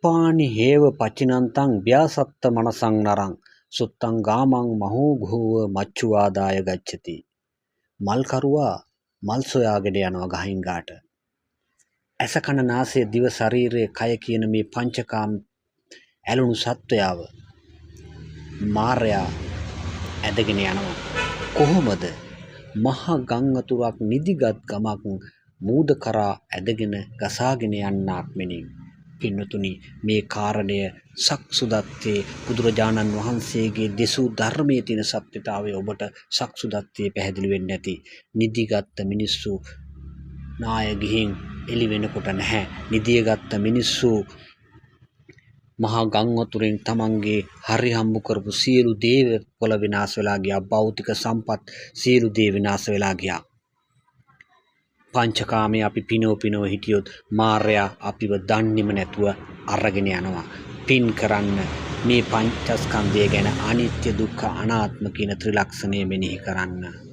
පුප්පානි හේව පචිනන්තං ව්‍යාසත්ත මනසං නරං සුත්තං ගාමං මහෝඝෝව මච්චුවාදාය ගච්ඡති. මල්කරුවා මල් සොයාගෙන යනවා ගහින් ගාට. ඇස කන නාසය දිව ශරීරය කය කියන මේ පංචකාම ඇලුණු සත්වයාව මාරයා ඇදගෙන යනවා. කොහොමද? මහා ගං වතුරක් නිදිගත් ගමක් මූද කරා ඇදගෙන ගසාගෙන යන්නාක් මෙනි. පින්නතුනි, මේ කාරණය සක්සුදත්තේ බුදුරජාණන් වහන්සේගේ දෙසූ ධර්මයේ තියෙන සත්‍යතාවය ඔබට සක්සුදත්තේ පැහැදිලි වෙන්නේ නැති. නිදිගත්ත මිනිස්සු නාය ගිහින් එළි වෙනකොට නැහැ. නිදියගත්ත මිනිස්සු මහා ගං වතුරෙන් තමන්ගේ හරි හම්බ කරපු සියලු දේවල් විනාශ වෙලා ගියා. භෞතික සම්පත් සියලු දේ විනාශ වෙලා ගියා. පංචකාමයේ අපි පිනව පිනව හිටියොත් මාරයා අපිව දන්නේම නැතුව අරගෙන යනවා. පින් කරන්න, මේ පංචස්කන්ධය ගැන අනිත්‍ය, දුක්ඛ, අනාත්ම කියන ත්‍රිලක්ෂණය මෙනෙහි කරන්න.